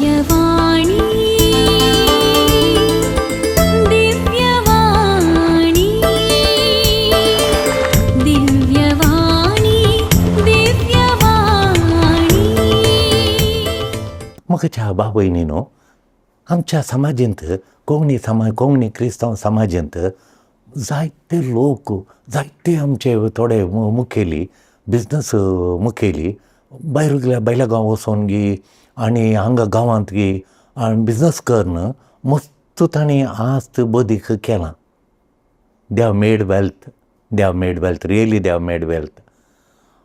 दिव्यवाणी, दिव्यवाणी, दिव्यवाणी, दिव्यवाणी. म्हाका बाबयनी न्हू, आमच्या समाजेंत, कोंकणी समाज, कोंकणी क्रिस्तांव समाजेंत जायते लोक, जायते आमचे थोडे मुखेली, बिजनस मुखेली भायर गेल्या, भायल्या गांव वचोन गी आनी हांगा गांवांत गी आनी बिजनस करून मस्त तांणी आस्त बदीक केलां. They have made wealth, they have made wealth, really they have made wealth.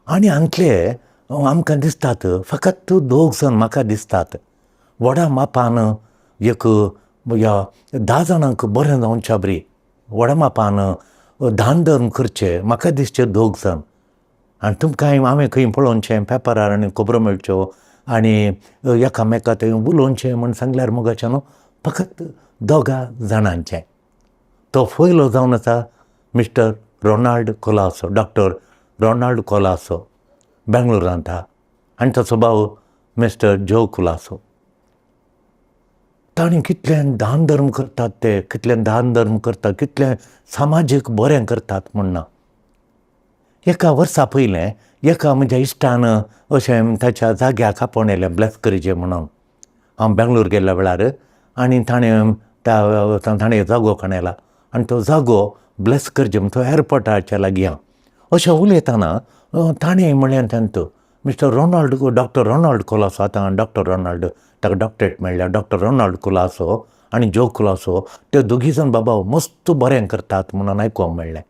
आनी हांगले आमकां दिसतात, फकत दोग जाण म्हाका दिसतात व्हडा मापान एक ह्या 10 जाणांक बरें जावच्या बरी व्हडा मापान दान धर्म करचे, म्हाका दिसचे दोग जाण. आनी तुमकां हांवें खंय पळोवचें पेपरार आनी खबरो मेळच्यो आनी एकामेका थंय उलोवचें म्हूण सांगल्यार मुगाचें न्हू, फकत दोगा जाणांचें. तो पयलो जावन आसा मिस्टर रोनाल्ड कोलासो, डॉक्टर रोनाल्ड कोलासो, बेंगलोरांत आहा, आनी ताचो भाव मिस्टर जो कुलासो. तांणी कितलें दान धर्म करतात ते, कितलें दान धर्म करतात, कितलें समाजीक बरें करतात म्हूण ना. एका वर्सा पयलें एका म्हज्या इश्टान अशें ताच्या जाग्याक आपोवन येयलें ब्लेस करचें म्हणून, हांव बेंगलोर गेल्ल्या वेळार. आनी ताणें त्या ताणें जागो खणयला आनी तो जागो ब्लेस करचें म्हण, तो एरपोर्टाच्या लागीं आहा. अशें उलयतना ताणें म्हणलें, तांतू मिस्टर रोनाल्ड, डॉक्टर रोनाल्ड कोलासो, आतां डॉक्टर रोनाल्ड, ताका डॉक्टरेट मेळ्ळ्या, डॉक्टर रोनाल्ड कुलासो आनी जो कुलासो, ते दोगी जाण बाबा मस्त बरें करतात म्हणून आयकूंक मेळ्ळें.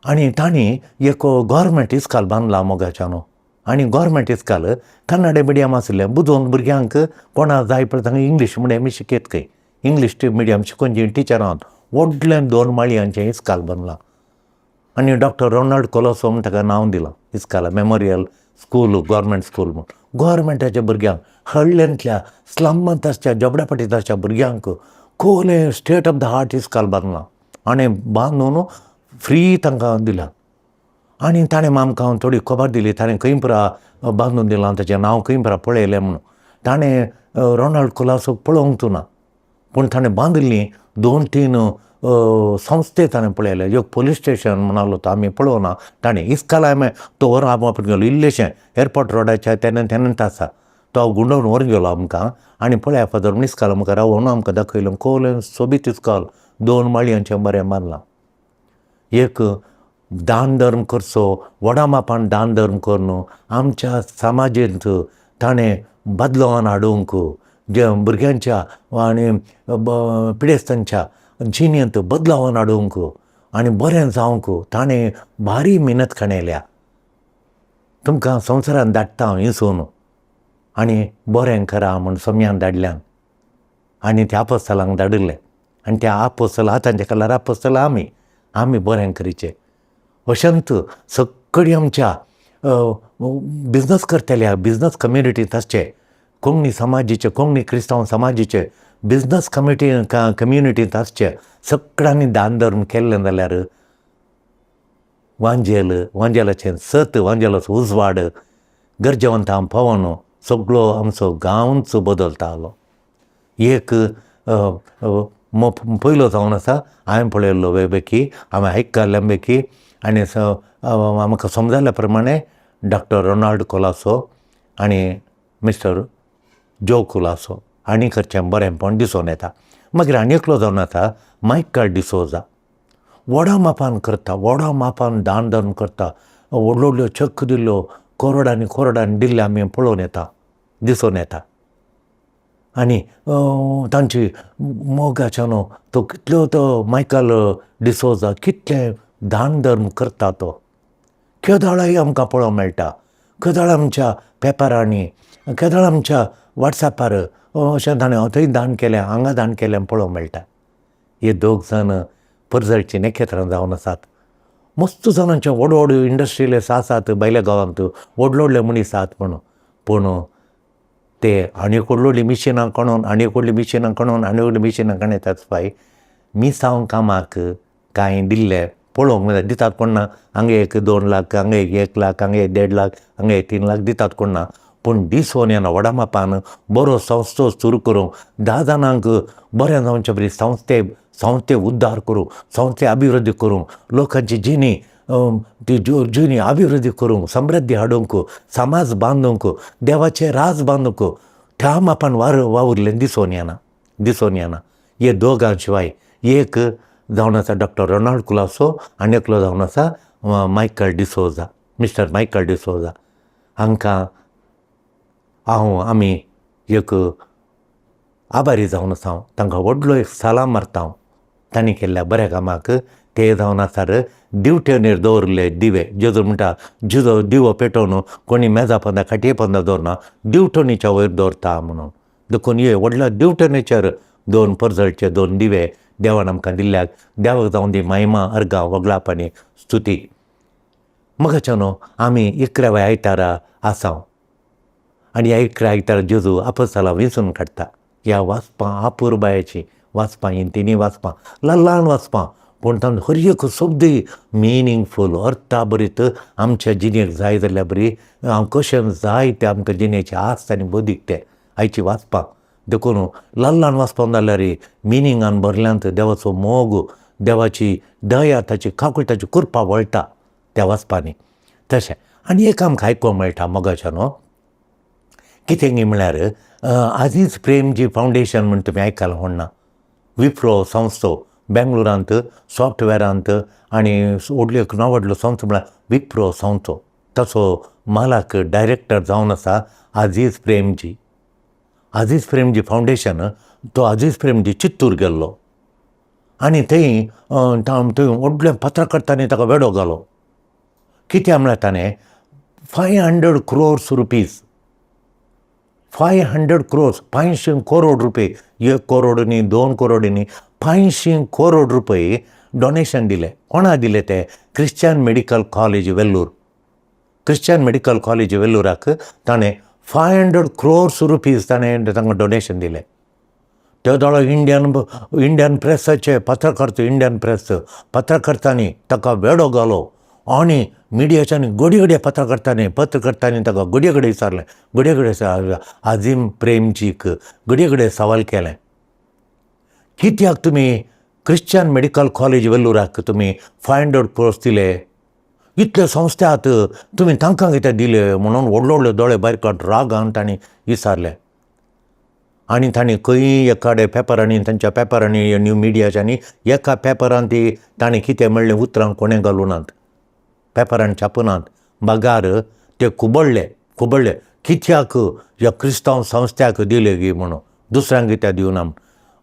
आनी तांणी एक गोवोरमेंट इस्काल बांदलां मोगाच्या न्हू. आनी गोवोरमेंट इस्काल कन्नड मिडियम आशिल्लें, बुजोवन भुरग्यांक कोणा जाय पळय तांकां इंग्लीश मिडियम शिकयत खंय, इंग्लीश मिडियम शिकोवन जी टिचरां. व्हडलें दोन माळयांचें इस्काल बांदलां आनी डॉक्टर रोनाल्ड कोलोसो म्हूण ताका नांव दिलां इस्काला, मेमोरियल स्कूल, गोवोरमेंट स्कूल म्हूण. गोवोरमेंटाच्या भुरग्यांक, हळ्ळेंतल्या स्लमांत आसच्या, झोपडापट्टींत आसच्या भुरग्यांक कोले स्टेट ऑफ the art इस्काल बांदलां आनी बांदून फ्री तांकां दिलां. आनी ताणें आमकां थोडी खबर दिली, ताणें खंय पुरा बांदून दिलां, ताचें नांव खंय पुरा पळयलें म्हणून. ताणें रोनाल्ड कोलासोक पळोवंक ना, पूण ताणें बांदिल्लीं दोन तीन संस्थे ताणें पळयले. एक पोलीस स्टेशन म्हणालो तो आमी पळोवना. ताणें इस्काल हांवें तो व्हरून आपूण गेलो, इल्लेशें एरपोर्ट रोडाच्या तेन्ना तेन्नाच आसा तो, गुंडोवन व्हरून गेलो आमकां. आनी पळया फादर म्हण इस्काल मुखार रावोन आमकां दाखयलो, कोलें सोबीत इस्काल, दोन माळयांचें बरें बांदलां. एक दान धर्म करचो, व्हडा मापान दान धर्म करून आमच्या समाजेंत ताणें बदलावन हाडूंक, जे भुरग्यांच्या आनी पिडेस्तांच्या जिणेंत बदलावन हाडूंक आनी बरें जावंक ताणें भारी मेहनत खणयल्या. तुमकां संवसारान धाडटा हांव हिंसून आनी बरें करा म्हूण सोम्यान धाडल्यान आनी त्या आपोस्तलांक धाडिल्लें आनी त्या आपोस्तल आतांच्या कलार आपोस्तल आमी, आमी बरें करीचें. अशेंच सगळीं आमच्या बिजनस करतल्या, बिजनस कम्युनिटींत आसचे, कोंकणी समाजीचे, कोंकणी क्रिस्तांव समाजीचे बिजनस कमिटी कम्युनिटींत आसचे सगळ्यांनी दान धर्म केल्लें जाल्यार वांजेल, वांजेलाचें सत, वांजेलाचो उजवाड गरजेवंतां पावोन सगळो आमचो गांवच बदलतालो. एक पयलो जावन आसा हांवें पळयल्लो बेकी, हांवें आयकल्ल्या बेकी आनी आमकां समजल्या प्रमाणे डॉक्टर रोनाल्ड कोलासो आनी मिस्टर जो कुलासो आनी करचें बरेंपण दिसून येता. मागीर आनी एकलो जावन आसा मायकल डिसोजा, व्हडा मापान करता, व्हडा मापान दान धर्म करता. व्हडल्यो व्हडल्यो चॅक दिल्ल्यो, करोडांनी करोडांनी दिल्ले आमी पळोवन येता, दिसून येता. आनी तांची मोगाच्या न्हू, तो कितलो, तो मायकल डिसोजा कितलें दान धर्म करता तो केदोळाय आमकां पळोवंक मेळटा. केदोळ आमच्या पेपरांनी, केदोळ आमच्या वॉट्सॅपार अशें ताणें थंय दान केलें, हांगा दान केलें पळोवंक मेळटा. हे दोग जाण परजळचीं नखेत्रां जावन आसात. मस्त जाणांचे व्हड व्हड इंडस्ट्रियलिस्ट आसात भायल्या गांवांत, व्हडले व्हडले मनीस आसात म्हणून, पूण ते आनी व्हडली व्हडलीं मिशिनां काडून, आनी व्हडलीं मिशिनां काडून, आनी व्हडलीं मिशिनां काडटात फाय मिसांव कामाक कांय दिल्लें पळोवंक मेळटा. दितात कोण ना, हांगा एक 2 लाख, हांगा एक 1 लाख, हांगा एक 1.5 लाख, हांगा एक 3 लाख दितात कोण ना. पूण दिसोन येना व्हडा मापान बरो संस्थो सुरू करूंक 10 जाणांक बरें जावचे बरी संस्थे संस्थे उद्धार करूंक, संस्थे अभिवृद्धी करूंक, लोकांची जिणी ती जिणी अभिवृद्धी करूंक, समृद्धी हाडूंक, समाज बांदूंक, देवाचें राज बांदूंक त्या मापान वावुरलें दिसोन येना, दिसोन येना. हे दोगां शिवाय एक जावन आसा डॉक्टर रोनाल्ड कुलासो आनी एकलो जावन आसा Michael D'Souza, mister Michael D'Souza. हांकां हांव आमी एक आभारी जावन आसा. हांव तांकां व्हडलो एक सलाम मारता हांव तांणी केल्ल्या बऱ्या कामाक. ते जावन आसार दिवटेनेर दवरिल्ले दिवे. जेजू म्हणटा जिजो दिवो पेटोवन कोणी मेजा पोंदा खाटये पोंदा दवरना, दिवटणीच्या वयर दवरता म्हणून. देखून हे व्हडल्या दिवटणीचेर दोन परजळचे दोन दिवे देवान आमकां दिल्ल्याक देवाक जावन दी महिमा, अर्गां, वगळाप आनी स्तुती. मगाच्या न्हू आमी 11व्या आयतारा आसा आनी ह्या 11 आयतारा जेजू आपसाला वेंचून काडटा. ह्या वाचपां आपुरबायाचीं वाचपां, हीं तिनूय वाचपां ल्हान ल्हान वाचपां, पूण तांचो हर एक शब्द मिनींगफूल, अर्थाभरीत आमच्या जिणेक जाय जाल्यार बरी कशें जाय तें आमकां जिणेची आस्त आनी बदीक तें आयची वाचपां. देखून ल्हान ल्हान वाचपां जाल्यार मिनींगान भरल्यांत देवाचो मोग, देवाची दया, ताची काकूळ, ताची कृपा वळटा त्या वाचपांनी. तशें आनी एक आमकां आयकूंक मेळटा मोगाच्या न्हू कितें म्हळ्यार आजीज प्रेमजी फावंडेशन म्हण तुमी आयकलां म्हण ना. विप्रो संस्थो बेंगलोरांत सॉफ्टवॅरांत आनी व्हडलो एक नांव व्हडलो संस्थो म्हळ्यार विप्रो संस्थो, ताचो मालक डायरेक्टर जावन आसा आजीज प्रेमजी. आजीज प्रेमजी फावंडेशन, तो आजीज प्रेमजी चित्तूर गेल्लो आनी थंय थंय व्हडल्या पत्रकर्त्यांनी ताका वेडो घालो. कित्याक म्हळ्यार ताणें 500 क्रोर्स रुपीज, 500 क्रोर्स, 500 करोड रुपये, 1 करोड न्ही, 2 करोड न्ही, 500 करोड रुपये डोनेशन दिले. कोणा दिले ते? Christian medical college Vellore. Christian medical college वेल्लूराक ताणें 500 क्रोर्स रुपीज ताणें तांकां डोनेशन दिलें. ते दोळो इंडियन प्रेसाचे पत्रकर्ते, इंडियन प्रेस पत्रकर्त्यांनी ताका वेडो घालो आनी मिडियाच्यानी घडये घडये पत्रकर्त्यांनी ताका घडये घडये विचारलें, घडये घडये आजीम प्रेमजीक घडये घडये सवाल केलें, कित्याक तुमी क्रिश्चन मेडिकल कॉलेज वेल्लूराक तुमी 500 क्रोर्स दिले, इतले संस्था आहात तुमी तांकां कित्याक दिले म्हणून व्हडले व्हडले दोळे भायर काडून रागान तांणी विचारलें. आनी तांणी खंय एकाडे पेपरांनी, तांच्या पेपरांनी, न्यू मिडियाच्यांनी एका पेपरान ती तांणी कितें म्हणलें उतरां कोणें घालूं नात, पेपरान छापुनात. बगार ते खुबळ्ळे, खुबळ्ळे कित्याक ह्या क्रिस्तांव संस्थ्याक दिले गी म्हणून, दुसऱ्यांक कित्याक दिवना.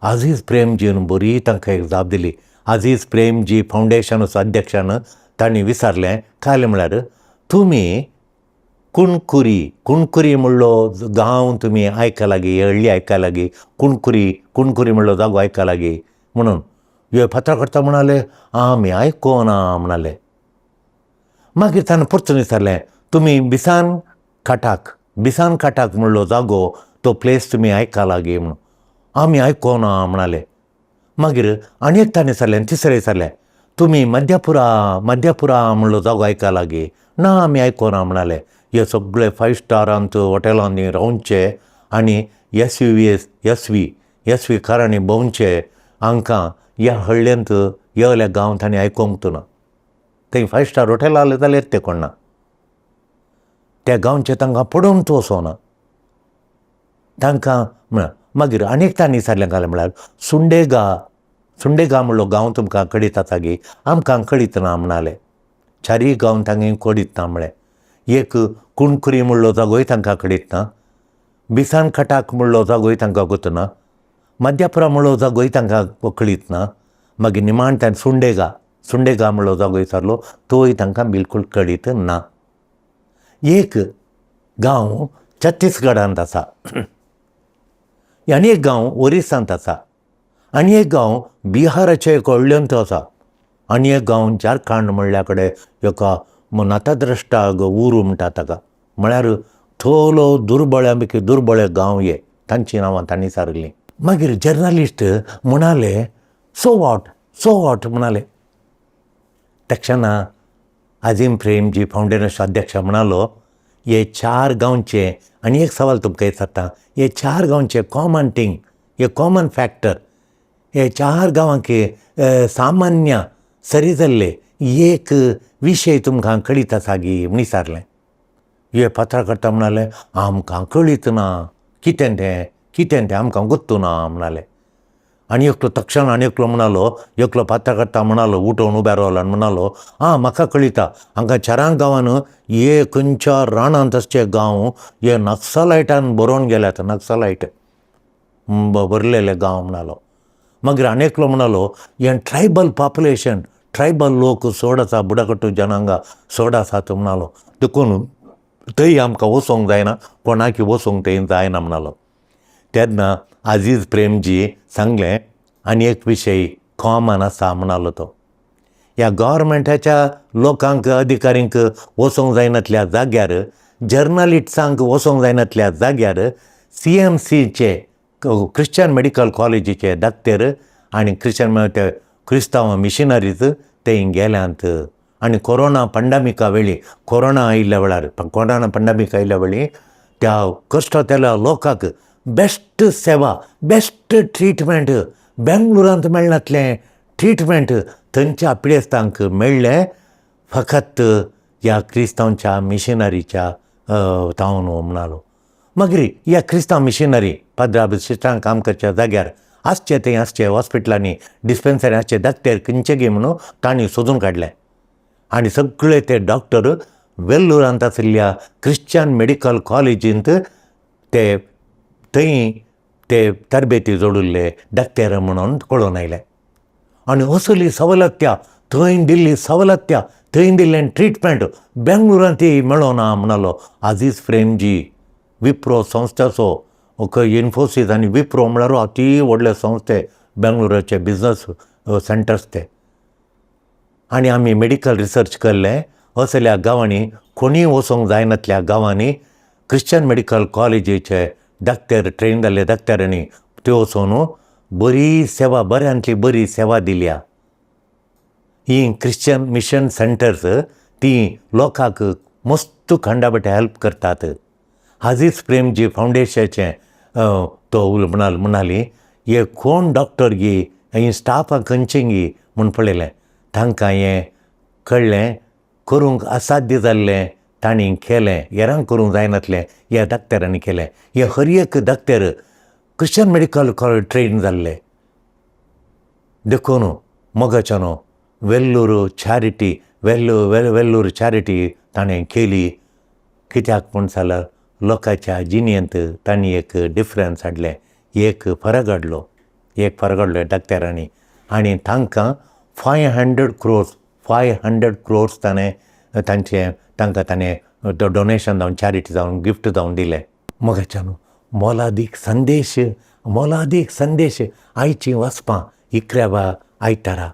आजीज प्रेमजीन बरी तांकां एक जाप दिली. आजीज प्रेमजी फावंडेशनाचो अध्यक्षान तांणी विचारलें, काल म्हळ्यार तुमी कुणकुरी, कुणकुरी म्हणलो गांव तुमी आयकला गी, हळ्ळी आयकला गी, कुणकुरी, कुणकुरी म्हणलो जागो आयकला गी म्हणून. हे पत्रकर्ता म्हणाले आमी आयकोना म्हणाले. मागीर ताणें परतून विचारलें, तुमी बिसान काटाक, बिसान काटाक म्हणलो जागो तो प्लेस तुमी आयकला गी म्हणून. आमी आयकोना म्हणाले. मागीर आनी एक ताणें विचारलें, तिसरें विचारलें, तुमी मध्यापुरा, मध्यापुरा म्हणलो जागो आयकला गी? ना आमी आयकोना म्हणाले. हे सगळे 5 स्टारांत हॉटेलांनी रावचे आनी S U V S S V S V कारांनी भोंवचे हांकां ह्या हळ्ळेंत ह्या गांवांत आनी आयकोंक ना. थंय 5 स्टार हॉटेल आहलें जाल्यार ते कोण ना, त्या गांवचे तांकां पडोवन वचोना तांकां म्हळ्यार. मागीर आनी एक तांणी विचारलें घालें म्हळ्यार सुंडेगा, सुंडेगा म्हणलो गांव तुमकां कळीत आसा गी? आमकां कळीत ना म्हणाले. चारीय गांव तांगे कळीत ना म्हळें. एक कुणकुरी म्हणलो जागोय तांकां कळीत ना, बिसान खटाक म्हणलो जागोय तांकां गोतना, मध्यापुरा म्हणलो जागोय तांकां कळीत ना. मागीर निमाण ताणें सुंडेगा, सुंडेगा म्हणलो जागो विचारलो, तोय तांकां बिलकूल कळीत ना. एक गांव छत्तीसगडांत आसा आनी एक गांव ओरिसांत आसा आनी एक गांव बिहाराच्या एक व्हडल्यांत आसा आनी एक गांव झारखंड म्हणल्या कडेन एका नाताद्रश्टा उरू म्हणटा ताका, म्हळ्यार थोलो दुर्बळ्या पैकी दुर्बळे गांव हे, तांचीं नांवां तांणी सारलीं. मागीर जर्नलिस्ट म्हणाले सो what, so what म्हणाले. तक्षणा आजीम प्रेमजी फावंडेशनाचो अध्यक्ष म्हणालो हे चार गांवचे आनी एक सवाल तुमकां विचारता, हे चार गांवचे कॉमन थींग, हे कॉमन फॅक्टर, हे चार गांवांक सामान्य सरी जाल्ले एक विशय तुमकां कळीत आसा गी म्हूण विचारलें. हे पत्रकर्ता म्हणाले आमकां कळीत ना, कितें तें कितें तें आमकां गोत्तू ना म्हणाले. आनी एकलो तक्षण आनी एकलो म्हणालो, एकलो पत्रकर्ता म्हणालो उठोवन उब्या रावलो आनी म्हणालो आं म्हाका कळिता, हांगा चारां गांवान हे खंयच्या रानांत आसचे गांव हे नक्सलायटान बरोवन गेल्यात, नक्सलायट भरलेले गांव म्हणालो. मागीर आनी एकलो म्हणालो हें ट्रायबल पॉप्युलेशन, ट्रायबल लोक चड आसा, बुडाकट्टू जनांगा चड आसात म्हणालो, देखून थंय आमकां वचोंक जायना, कोणाकी वचोंक थंय जायना म्हणालो. तेन्ना आजीज प्रेमजी सांगलें आनी एक विशय कॉमन आसा म्हणालो तो, ह्या गव्हर्मेंटाच्या लोकांक अधिकाऱ्यांक वचोंक जायनातल्या जाग्यार, जर्नलिस्टांक वचोंक जायनातल्या जाग्यार CMCचे क्रिश्चन मेडिकल कॉलेजीचे डाक्टर आनी क्रिश्चन ते क्रिस्तांव मिशनरीज थंय गेल्यात. आनी कोरोना पंडमिका वेळी, कोरोना आयिल्ल्या वेळार, कोरोना पंडमीक आयिल्ल्या वेळी त्या कश्टतल्या लोकांक बेस्ट सेवा, बेस्ट ट्रिटमेंट बेंगलोरांत मेळनातलें ट्रिटमेंट थंयच्या पिडेस्तांक मेळ्ळें फकत ह्या क्रिस्तांवच्या मिशनरीच्या तावन म्हणालो. मागीर ह्या क्रिस्तांव मिशनरी पाद्रा सिस्टरांक काम करच्या जाग्यार आसचे थंय आसचे हॉस्पिटलांनी डिस्पेन्सरी आसचे डॉक्टर खंयचे गे म्हणून तांणी सोदून काडले आनी सगळे ते डॉक्टर वेल्लूरांत आशिल्ल्या क्रिश्चन मेडिकल कॉलेजींत ते थंय ते तरबेती जोडिल्ले डॉक्टर म्हणून कळोवन आयले. आनी असली सवलत्या थंय दिल्ली, सवलत्या थंय दिल्लें ट्रिटमेंट बेंगलोरांतय मेळोना म्हणालो आजीज प्रेमजी. विप्रो संस्थेचो इन्फोसीस आनी विप्रो म्हळ्यार अती व्हडले संस्थे बेंगलोराचे बिजनस सेंटर्स ते. आनी आमी मेडिकल रिसर्च केल्लें असल्या गांवांनी कोणीय वचोंक जायनातल्या गांवांनी क्रिश्चन मेडिकल कॉलेजीचे डॉक्टर ट्रेन जाल्ले डॉक्टरांनी त्यो वचोन बरी सेवा, बऱ्यांतली बरी सेवा दिल्या. ही क्रिश्चन मिशन सेंटर्स ती लोकांक मस्त खंडाबटे हेल्प करतात. हाजीज प्रेमजी फावंडेशनाचें तो म्हणाली हे कोण डॉक्टर गी, ही स्टाफां खंयची गी म्हूण पळयलें, तांकां हें कळ्ळें करूंक असाध्य जाल्लें तांणी केलें, हेरांक करूंक जायनातलें ह्या डॉक्टरांनी केलें. हे हर एक doctor Christian medical college train जाल्ले. देखून मोगाच्यानो वेल्लूर चॅरिटी, वेल्लूर चॅरिटी ताणें केली. कित्याक म्हूण जाल्यार लोकांच्या जिणेंत तांणी एक डिफरन्स हाडलें, एक फरक हाडलो, एक फरक हाडलो डॉक्टरांनी. आनी तांकां 500 crores, 500 crores ताणें तांचें तांकां ताणें डोनेशन जावन चॅरिटी जावन गिफ्ट जावन दिलें. मोगाच्यानो मोलादीक संदेश, मोलादीक संदेश आयचीं वाचपां इकराव्या आयतारा,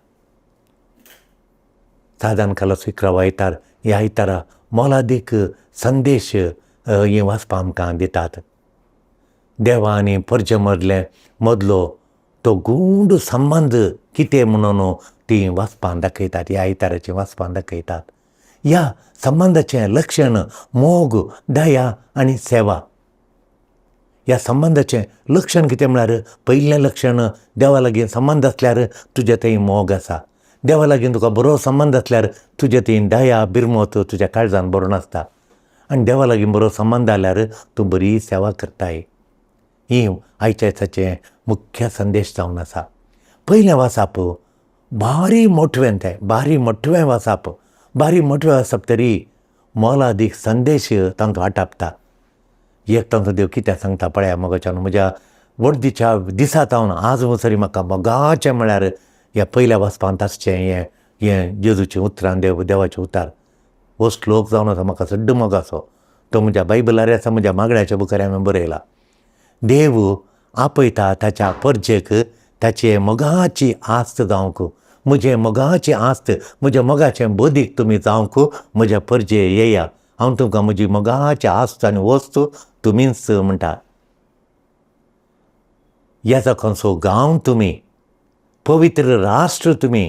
सादारण कालाचो इकरावो आयतार, ह्या आयतारा मोलादीक संदेश हीं वाचपां आमकां दितात. देवा आनी परजे मदले मदलो तो गूढ संबंद कितें म्हणून तीं वाचपां दाखयतात, ह्या आयताराचीं वाचपां दाखयतात. ह्या संबंदाचें लक्षण मोग, दया आनी सेवा. ह्या संबंदाचें लक्षण कितें म्हळ्यार पयलें लक्षण देवा लागीं संबंद आसल्यार तुजे थंय मोग आसा, देवा लागीं तुका बरो संबंद आसल्यार तुजे थंय दया बिरमत तुज्या काळजान भरून आसता, आनी देवा लागीं बरो संबंद जाल्यार तूं बरी सेवा करताय. ही आयच्या दिसाचें मुख्य संदेश जावन आसा. पयलें वाचप भारी मोटवें, तें भारी मोटवें वाचप, भारी मोटवें वाचप तरी मोलादीक संदेश तांकां आटापता. एक तांचो देव कितें सांगता पळया मोगाच्यान, म्हज्या वडदीच्या दिसा जावन आज वसरी म्हाका मोगाचें म्हळ्यार ह्या पयल्या वाचपांत आसचें हें हें जेजूचीं उतरां, देव देवाचें उतार हो श्लोक जावन आसा म्हाका सड्ड मोगाचो. तो म्हज्या बायबलार आसा, म्हज्या मागण्याच्या बुकार हांवें बरयला. देव आपयता ताच्या परजेक ताचे मोगाची आस्त जावंक, म्हजे मोगाची आस्त, म्हज्या मोगाचें बदीक तुमी जावंक म्हज्या परजे येया, हांव तुमकां म्हजी मोगाची आस्त आनी वस्तू तुमीच म्हणटा. याजकांचो गांव तुमी, पवित्र राष्ट्र तुमी,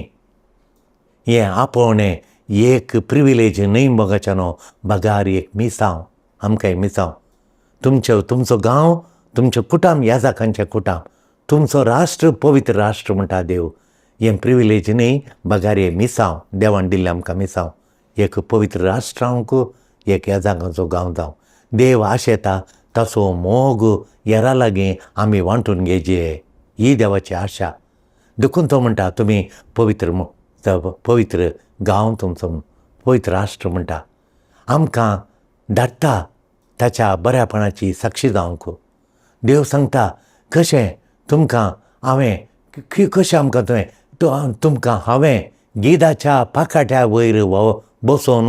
हें आपोवणें एक प्रिविलेज न्हय मोगाच्यानो, बगार एक मिसांव. आमकां मिसांव तुमचे तुमचो गांव तुमचें कुटाम याजाकांचें कुटाम तुमचो राष्ट्र पवित्र राष्ट्र म्हणटा देव. हें प्रिविलेज न्ही बगार हें मिसांव देवान दिल्लें आमकां मिसांव एक पवित्र राष्ट्रांक एक याजाकांचो गांव जावं. देव आशेता ताचो मोग येरा लागीं आमी वांटून घेवचे ही देवाची आशा. देखून तो म्हणटा तुमी पवित्र पवित्र गांव तुमचो पवित्र राष्ट्र म्हणटा. आमकां धाडटा ताच्या बऱ्यापणाची साक्षी जावंक. देव सांगता कशें तुमकां हांवें कशें आमकां तुवें तुमकां हांवें गिदाच्या पाखाट्या वयर बसोवन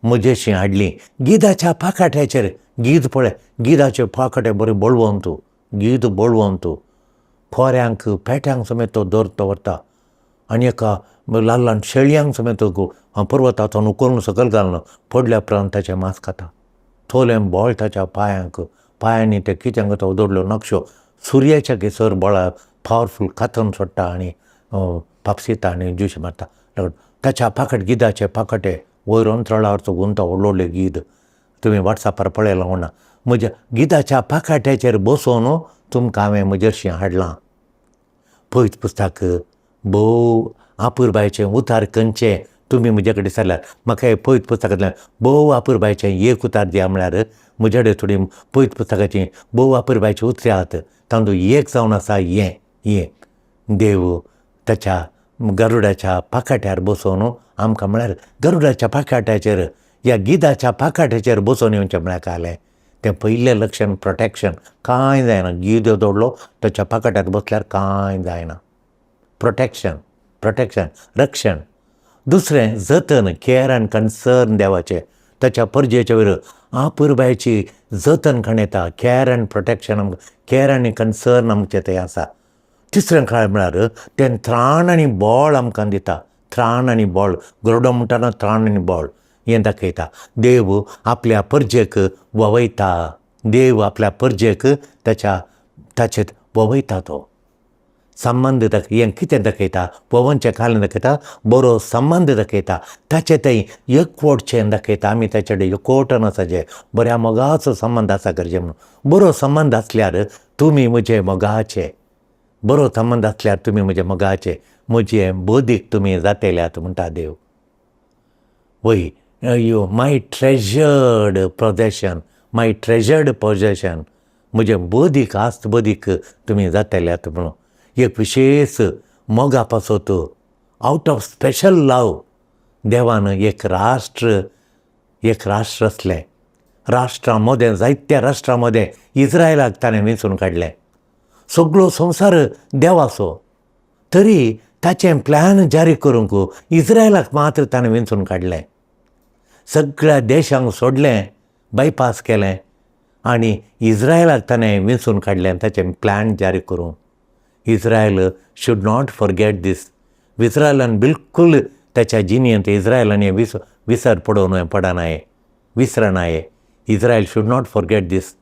म्हजेशी हाडली. गिदाच्या पाखाट्याचेर गीद पळय गिदाचे पाखाटे बरें बळवंत गीद बळवंत खोऱ्यांक पेट्यांक समेत तो दर दवरता आनी एका ल्हान ल्हान शेळयांक समेत पर्वताचो उखलून सकयल घालून पडल्या उपरांत ताचें मांस खाता. थोलें बळ ताच्या पांयांक पांयांनी तें कितें तो दवरल्यो नक्शो सुर्याच्या घेसर बळा पावरफूल कातरून सोडटा आनी पापसिता आनी ज्यूश मारता. ताच्या पाकट गिदाचे पाकटे वयर अंतराळावरचो गुंता व्हडलो व्हडले गीद तुमी वॉट्सॅपार पळयलां म्हणा. म्हज्या गिदाच्या पाखाट्याचेर बसोवन तुमकां हांवें म्हजेरशीं हाडलां. पयत पुस्तक भोव आपुरबायचें उतार खंयचें तुमी म्हजे कडेन विचारल्यार म्हाका हें पयत पुस्तकांतल्यान भोव आपुरबायचें एक उतार दिया म्हळ्यार म्हजे कडेन थोडी पयत पुस्तकाचीं भोव आपुरबायचीं उतरां आहात तातूंत एक जावन आसा हें हें देव ताच्या गरुडाच्या पाखाट्यार बसोवन आमकां म्हळ्यार गरुडाच्या पाखाट्याचेर ह्या गिदाच्या पाखाट्याचेर बसोवन येवचें म्हळ्यार कालें तें पयलें लक्षण प्रोटेक्शन कांय जायना. गीद दवरलो ताच्या पाखाट्यार बसल्यार कांय जायना. प्रोटेक्शन प्रोटेक्शन रक्षण. दुसरें जतन केअर आनी कन्सर्न देवाचें ताच्या परजेच्या वयर आपुरबायची जतन येता. केअर आनी प्रोटेक्शन आमकां केअर आनी कन्सर्न आमचें थंय आसा. तिसरें काळ म्हळ्यार तें त्राण आनी बळ आमकां दिता. त्राण आनी बळ गरुडो म्हणटाना त्राण आनी बळ हें दाखयता. देव आपल्या परजेक ववयता. देव आपल्या परजेक ताच्या ताचेर ववयता. तो संबंद हें कितें दाखयता पवनचें कालें दाखयता बरो संबंद दाखयता ताचे थंय एकवटचें दाखयता. आमी ताचे कडेन एकवटन आसा बऱ्या मोगाचो संबंद आसा गरजे म्हणून. बरो संबंद आसल्यार तुमी म्हजे मोगाचे बरो संबंद आसल्यार तुमी म्हजे मोगाचे म्हजे बोधीक तुमी जातेल्यात म्हणटा देव. वय you my treasured possession my treasured possession म्हजें बोधीक आस्त बोधीक तुमी जातेल्यात म्हणून. एक विशेश मोगा पासत आवट ऑफ स्पेशल लव देवान एक राष्ट्र आसलें. राष्ट्रां मदें जायत्या राष्ट्रां मदें इस्रायलाक ताणें वेंचून काडलें. सगळो संवसार देवाचो तरी ताचें प्लॅन जारी करूंक इस्रायलाक मात्र ताणें वेंचून काडलें. सगळ्या देशांक सोडलें बायपास केलें आनी इस्रायलाक ताणें वेंचून काडलें ताचें प्लॅन जारी करूंक. Israel should not forget this. इस्रायलान बिलकूल ताच्या जिणेंत इस्रायलान हें विसर पडोवन पडना विसरना. Israel should not forget this.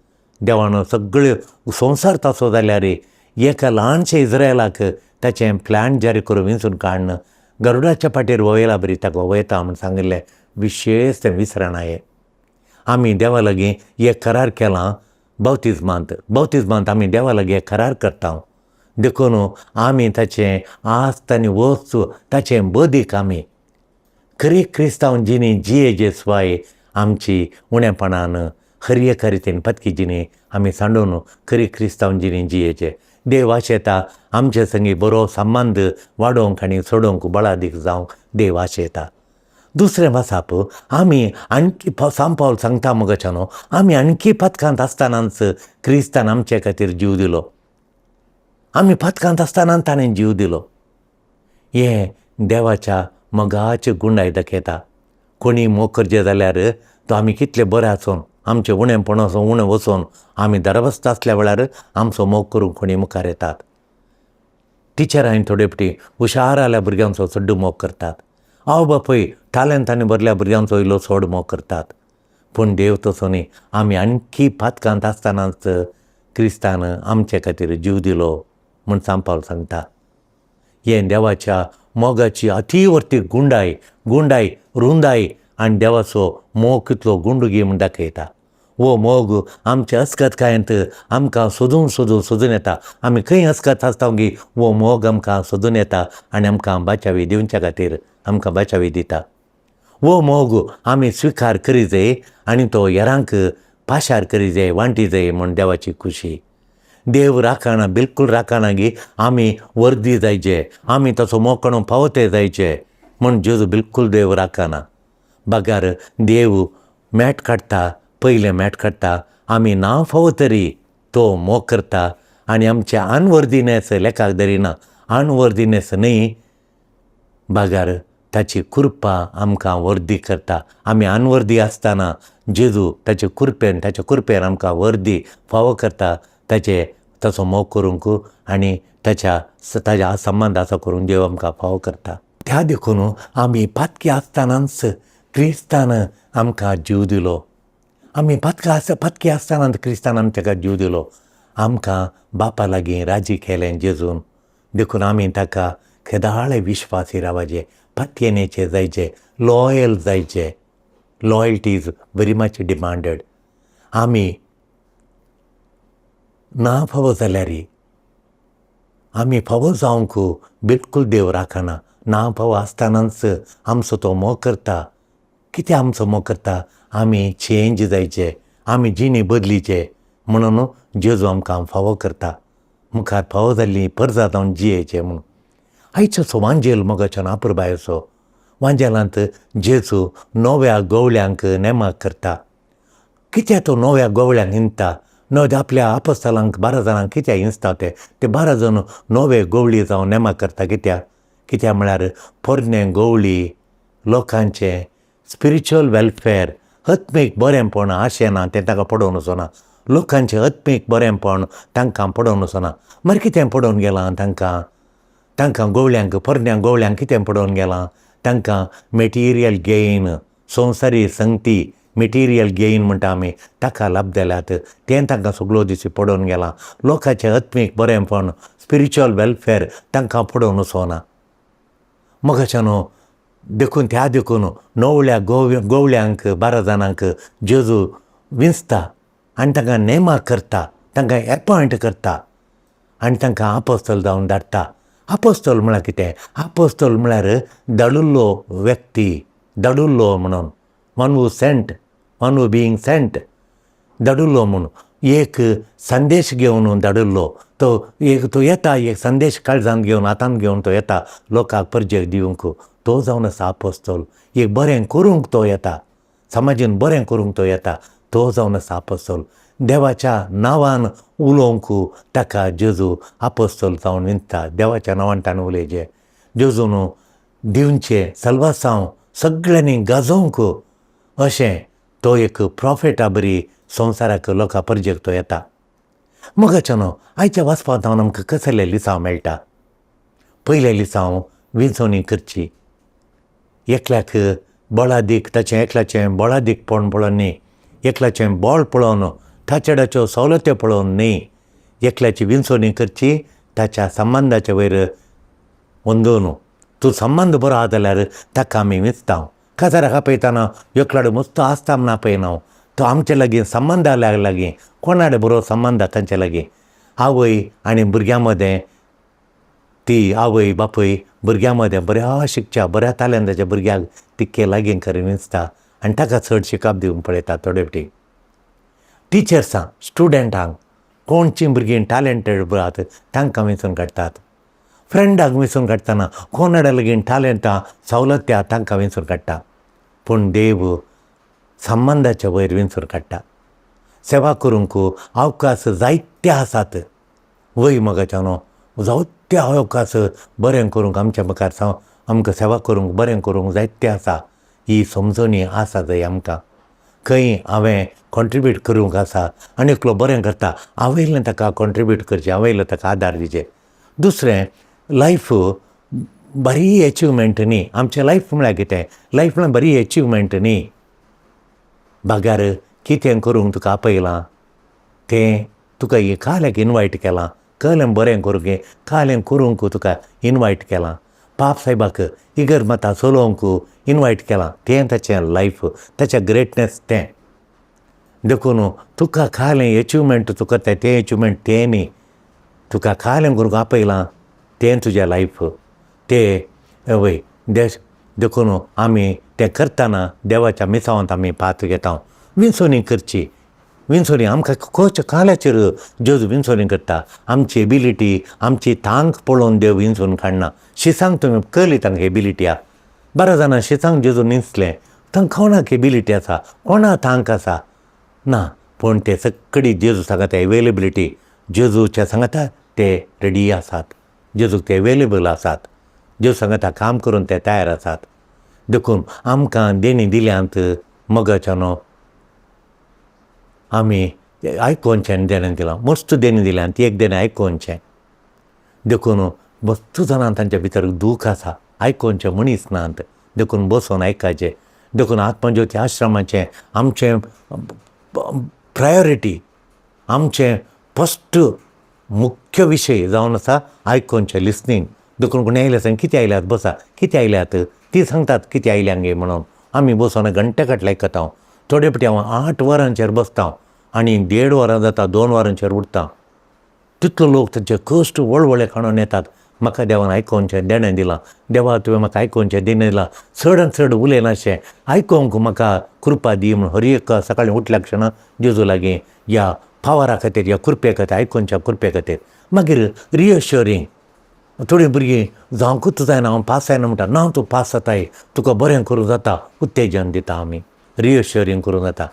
देवान सगळे संवसार ताचो जाल्यार एका ल्हानशे इस्रायलाक ताचें प्लॅन जारी करून वेंचून काडून गरुडाच्या पाटेर वयला बरी ताका वयता म्हूण सांगिल्लें विशेश तें विसरना. आमी देवा लागीं एक करार केलां बावतिज्मांत बावतिज्मांत आमी देवा लागीं एक करार करता. देखून आमी ताचें आस्त आनी वस्तू ताचें बदीक आमी खरी क्रिस्तांव जिणी जिये जे स्वाय आमची उणेपणान हर एका रितीन पतकी जिणी आमी सांडून खरी क्रिस्तांव जिणी जियेचे. देव आशेता आमचे संगी बरो संबंद वाडोवंक आनी सोडोवंक बळादीक जावंक देव आशेता. दुसरें वासाप आमी आणखी सांपावल सांगता मगच्यानो आमी आणखी पथकांत आसतनाच क्रिस्तान आमचे खातीर जीव दिलो. आमी पथकांत आसतना ताणें जीव दिलो. हें देवाच्या मोगाचे गुंडाय दाखयता. कोणी मोग करचें जाल्यार तो आमी कितले बरे आसून आमचें उणेपण वचून उणें वचून आमी दरवस्त आसल्या वेळार आमचो मोग करूंक कोणी मुखार येतात. टिचरांनी थोडे फावटी हुशार आल्या भुरग्यांचो चड मोग करतात. आवय बापूय तालेंतांनी भरल्या भुरग्यांचो इल्लो चड मोग करतात. पूण देव तसो न्ही. आमी आणखी पातकांत आसतनाच क्रिस्तान आमचे खातीर जीव दिलो म्हूण सांपावल सांगता. हें देवाच्या मोगाची अतिवर्ती गुंडाय गुंडाय रुंदाय आनी देवाचो मोग कितलो गुंडुगी म्हूण दाखयता. हो मोग आमच्या अस्कतकायेंत आमकां सोदून सोदून सोदून येता. आमी खंय अस्कत आसता गी हो मोग आमकां सोदून येता आनी आमकां बाचावी दिवच्या खातीर आमकां बाचावी दिता. हो मोग आमी स्विकार करी जाय आनी तो हेरांक पाशार करी जाय, वांटी जाय म्हूण देवाची खुशी. देव राखना, बिलकूल राखना गी आमी वर्दी जायचे, आमी ताचो मोग काडून पावते जायचे म्हूण जेजू बिलकूल देव राखना. बगर देव मॅट काडटा, पयलें मॅट काडटा, आमी ना फावो तरी तो मोग करता आनी आमचे अनवर्दीनेस लेखाक धरिना. अनवर्दीनेस न्हय, बगर ताची कृपा आमकां वर्दी करता. आमी अनवर्दी आसतना जेजू ताचे कृपेन, ताच्या कृपेन आमकां वर्दी फावो करता. ताचे ताचो मोग करूंक आनी ताच्या ताज्या संबंद आसा करूंक देव आमकां फावो करता. त्या देखून आमी पातकी आसतनाच क्रिस्तान आमकां जीव दिलो. आमी पातकी आसतना क्रिस्तान आमच्या जीव दिलो, आमकां बापा लागीं राजी केलें जेजून. देखून आमी ताका केदाळे विश्वासी रावाचे, पातयेनेचे जायचे, लॉयल जायचे. Loyalty is very much demanded. आमी ना फावो जाल्यार आमी फावो जावंक बिलकूल देव राखना. ना फावो आसतनाच आमचो तो मोग करता. कितें आमचो मोग करता? आमी चेंज जायचे, आमी जिणी बदलीचे म्हणून जेजू आमकां फावो करता. मुखार फावो जाल्ली परजा जावन जियेचे म्हणून. आयचो वांजेल मोगाचो नापुरबायेचो वांजेलांत जेजू नव्या गवळ्यांक नेमाक करता. कित्याक तो नव्या गवळ्यांक हिंदता? नव्या आपल्या आपस्तलांक 12 जाणांक कित्याक हिंसता ते? ते 12 जाण नवे गवळी जावन नेमाक करता कित्याक? कित्याक म्हळ्यार पोरणे गवळी लोकांचें स्पिरिच्युअल वेलफेअर, आत्मीक बरेंपण आशें ना तें तांकां पडोवन वचना. लोकांचें आत्मीक बरेंपण तांकां पडोवन वचना. मागीर कितें पडोवन गेलां तांकां? तांकां गवळ्यांक, पोरण्या गवळ्यांक कितें पडोवन गेलां? तांकां मेटिरियल गेन, संवसारी संगती, मेटिरियल गेन म्हणटा आमी, ताका लाभ जाल्यात तें तांकां सगळो दिसी पडोवन गेलां. लोकांचें आत्मीक बरेंपण, स्पिरिच्युअल वेलफेअर तांकां पडोवन वचना. मोगाच्या न्हू, देखून त्या देखून नवल्या गवळ्यांक 12 जाणांक जेजू विंचता आनी तांकां नेमाक करता, तांकां एपॉयंट करता आनी तांकां आपोस्तल जावन धाडटा. आपोस्तल म्हळ्यार कितें? आपोस्तल म्हळ्यार धाडिल्लो व्यक्ती, धाडिल्लो म्हणून, one who sent, one who being sent, धाडिल्लो म्हूण. एक संदेश घेवन धाडिल्लो तो, एक तो येता, एक संदेश काळजांत घेवन, हातांत घेवन तो येता लोकांक परजेक दिवंक. तो जावन आसा आपोस्तल. एक बरें करूंक तो येता, समाजीन बरें करूंक तो येता, तो जावन आसा आपोस्तल. देवाच्या नांवान उलोवंक ताका जेजू आपोस्तल जावन विंचता. देवाच्या नांवान ताणें उलयचें, जेजून दिवचें सल्वासांव सगळ्यांनी गाजोवंक, अशें तो एक प्रोफेटा बरी संवसाराक लोकां परजेक तो येता. मोगाच्या न्हू, आयच्या वाचपांत हांव आमकां कसले लिसांव मेळटा? पयलें लिसांव, विंचवणी करची. एकल्याक बळादीक, ताचें एकल्याचें बळादीकपण पळोवन न्ही, एकल्याचें बळ पळोवन, ताचेडाच्यो सवलत्यो पळोवन न्ही, एकल्याची विंचवणी करची ताच्या संबंदाच्या वयर अंदून. तूं संबंद बरो आहा जाल्यार ताका आमी विंचता. काजाराक आपयतना एकलाडो मस्तो आसता म्हूण आपयना, तो आमचे लागीं संबंदा लागीं, कोणाडे बरो संबंद आहा तांचे लागीं. आवय आनी भुरग्यां मदें, ती आवय बापूय भुरग्यां मदें बऱ्या शिकच्या बऱ्या तालेंताच्या भुरग्याक तितके लागीं करून विंचता आनी ताका चड शिकप दिवंक पळयता. थोडे फावटी टिचर्सांक, स्टुडंटांक कोणचीं भुरगीं टॅलेंटेड आहात तांकां वेंचून काडटात. फ्रेंडाक वेंचून काडटना कोणाडे लागीं टॅलेंटां सवलती आहा तांकां वेंचून काडटा. पूण देव संबंदाच्या वयर वेंचून काडटा. सेवा करूंक अवकाश जायते आसात. वय मोगाच्या न्हू, जायते अवकाश बरें करूंक आमच्या मुखार, आमकां सेवा करूंक, बरें करूंक जायते आसा. ही समजणी आसा जाय आमकां. खंय हांवें कॉन्ट्रिब्यूट करूंक आसा आनी एकलो बरें करता, हांवें ताका कॉन्ट्रिब्यूट करचें, हांवें ताका आदार दिवचें. दुसरें, लायफ बरी एचिवमेंट न्ही. आमचें लायफ म्हळ्यार कितें? लायफ म्हळ्यार बरी एचिवमेंट न्ही. बागार कितें करूंक तुका आपयलां तें तुका काल्याक इनवायट केलां, कहलें बरें करूंक, कालें करूंक तुका इनवायट केलां. पाप साहेबाक इगर माता चलोवंक इनवायट केलां, तें ताचें लायफ, ताचें ग्रेटनेस तें. देखून तुका खालें एचिवमेंट तूं करताय तें एचिवमेंट तें न्ही, तुका खालें करूंक आपयलां तें तुजें लायफ तें वय देश. देखून आमी तें करतना देवाच्या मिसावांत आमी पात्र घेता. विंचोनी करची, विंचोनी आमकां कोच काल्याचेर जेजू विंचोनी करता. आमची एबिलिटी, आमची तांक पळोवन देव विंचून काडना. शिसांक तुमी कळ्ळी तांकां एबिलिटी आहा. 12 जाणां शिसांक जेजू निसलें, तांकां कोणाक एबिलिटी आसा, कोणा तांक आसा ना, पूण ते सगळी जेजू सांगता एवेलेबिलिटी, जेजूच्या सांगता ते रेडी आसात, जेजूक ते एवेलेबल आसात, जेजू सांगता काम करून ते तयार आसात. देखून आमकां देणी दिल्यांत मोगाच्यानो आमी आयकोनचें देणें दिलां, मस्त देणें दिल्यान ती एक देणें आयकोनचें. देखून मस्त जाणां तांच्या भितर दूख आसा, आयकोनचें मनीस नात, देखून बसोन आयकाचें. देखून आत्मज्योती आश्रमाचें आमचें प्रायोरिटी, आमचें फस्ट मुख्य विशय जावन आसा आयकोनचें, लिसनींग. देखून कोणी आयल्यार सांग कितें आयल्यात, बसा कितें आयल्यात, ती सांगतात कितें आयल्या गे म्हणून. आमी बसोन घंटे काटले आयकता. हांव थोडे फावटी हांव 8 वरांचेर बसता आनी 1.5 वरां जाता, 2 वरांचेर उठता. तितलो लोक तांचे कश्ट वळवळे काडून येतात. म्हाका देवान आयकोनचें देणें दिलां, देवा तुवें म्हाका आयकोनचें देणें दिलां, चड आनी चड उलयनाशें आयकोंक म्हाका कृपा दी म्हूण हर एक सकाळीं उठल्या क्षणा जेजू लागीं ह्या पावरा खातीर, ह्या कृपे खातीर, आयकोनच्या कृपे खातीर. मागीर रिअश्युरींग, थोडीं भुरगीं जावंकूच जायना, हांव पास जायना म्हणटा, ना तूं पास जाताय, तुका बरें करूं जाता, उत्तेजन दिता आमी, रिअश्युरींग करूं जाता.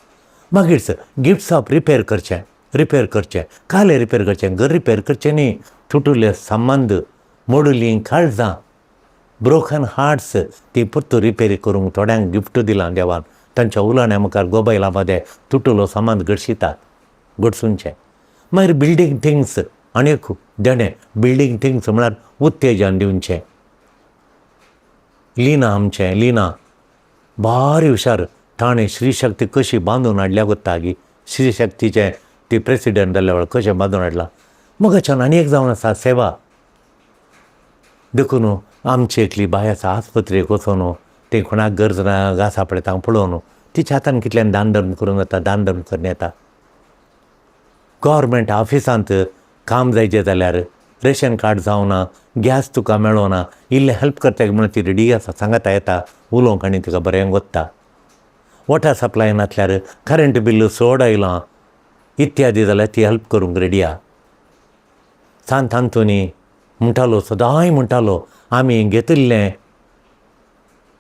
मागीर गिफ्ट्स ऑफ रिपेर करचें, रिपेर करचें, कालें रिपेर करचें, घर रिपेर करचें न्ही, तुटुल्ले संबंद, मोडुलीं काळजां, ब्रोकन हार्ट्स ती परतून रिपेर करूंक थोड्यांक गिफ्ट दिलां देवान. तांच्या उलोवण्या मुखार गोबायला मदें तुटुलो संबंद घडशितात, घडसूनचें. मागीर बिल्डींग थिंग्स आनी एक देणें, बिल्डींग थिंग्स म्हळ्यार उत्तेजन दिवचें. लिना आमचें लिना भारी हुशार, ताणें श्रीशक्ती कशी बांदून हाडल्या गोत्ता गी, श्रीशक्तीचें ती प्रेसिडेंट जाल्ल्या वेळार कशें बांदून हाडलां. मोगाच्यान आनी एक जावन आसा सेवा. देखून आमची एकली बाय आसा आस्पत्रेक वचोन तें कोणाक गरज ना आसा पळय तांकां पळोवन तिच्या हातान कितल्यान दान धर्म करूंक जाता, दान धर्म करून येता. गव्हर्मेंट ऑफिसांत काम जायचें जाल्यार रेशन कार्ड जावना, गॅस तुका मेळोना, इल्लें हेल्प करता म्हणून ती रेडी आसा, सांगता येता उलोवंक आनी तिका बरें वता. वॉटर सप्लाय नासल्यार करंट बिल चड आयलां इत्यादी जाल्यार ती हेल्प करूंक रेडी आहा. सांत आंतोनी म्हणटालो, सदांय म्हणटालो, आमी घेतिल्लें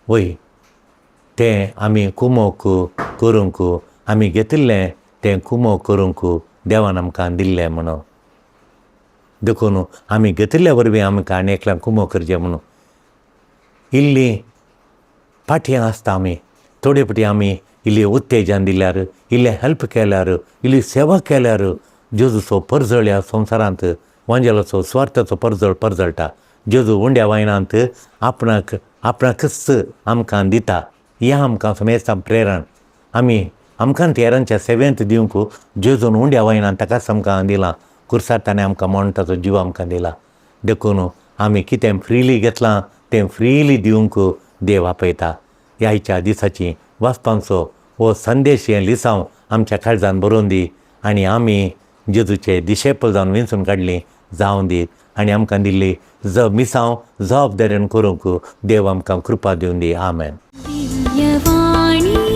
वय तें आमी कुमोक करूंक, आमी घेतिल्लें तें कुमोक करूंक देवान आमकां दिल्लें म्हणून. देखून आमी घेतिल्ल्या वरवीं आमकां आनी एकल्यान कुमोक करचें म्हणून. इल्ली फाटयां आसता आमी, थोडे फावटी आमी इल्ली उत्तेजन दिल्यार, इल्लें हेल्प केल्यार, इल्ली सेवा केल्यार जेजूचो परजळ ह्या संवसारांत, वांजेलाचो स्वार्थाचो परजळ परजळटा. जेजू उंड्या वायनांत आपणाक आपणाकच आमकां दिता. हें आमकां समेस्तां प्रेरण, आमी आमकां हेरांच्या सेवेंत दिवंक जेजून उंड्या वायनान ताकाच आमकां दिलां. कुर्सार ताणें आमकां म्हण ताचो जीव आमकां दिला. देखून आमी कितें फ्रिली घेतलां तें फ्रिली दिवंक देव आपयता. ह्या दिसाची वाचपांचो हो संदेश, हें लिसांव आमच्या काळजान बरोवन दी आनी आमी जेजूचे दिशेपल जावन विंचून काडली जावं दी आनी आमकां दिल्ली मिसांव जबाबदारीन करूंक देव आमकां कृपा दिवन दी. आमेन. दिव्यवाणी.